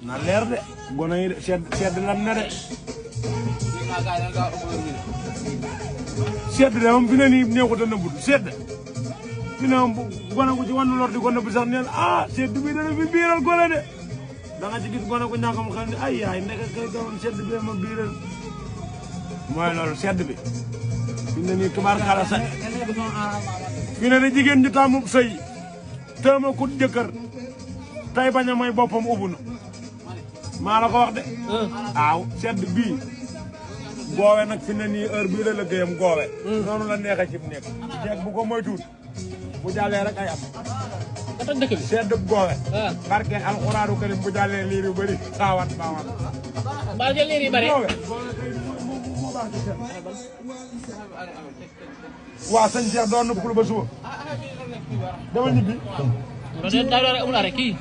na leer de gone yi sedd lan ne de sedd de moom fi ne nii neexut a nëbbut sedd fi ne moom gone gu ci wàllu lor di ko nëbb sax neen ah sedd bi dana fi biiral gone de da nga ci gis gone gu ñàkkam xel ni ay yaay ndeke kay doon sedd bi ma biiral mooy loolu sedd bi fi ne nii tubaarkalla sax fi ne de jigéen ji tàmmu sëy tëma kut jëkkër tey bañ a may boppam ubbu na maa la ko wax de waaw sedd bii goowe nag fi ne nii heure bii la liggéeyam goowe noonu la neexee ci nekk jeeg bu ko moytuut bu jàllee rek ay am sedd goowe barke alxuraanu karim bu jàllee liir yu bëri saawat baawat barke liir yu bëri goowe moo baax ci sedd waaw sëñ Cheikh doon na pul ba suba dama ñibbi amul arrêt kii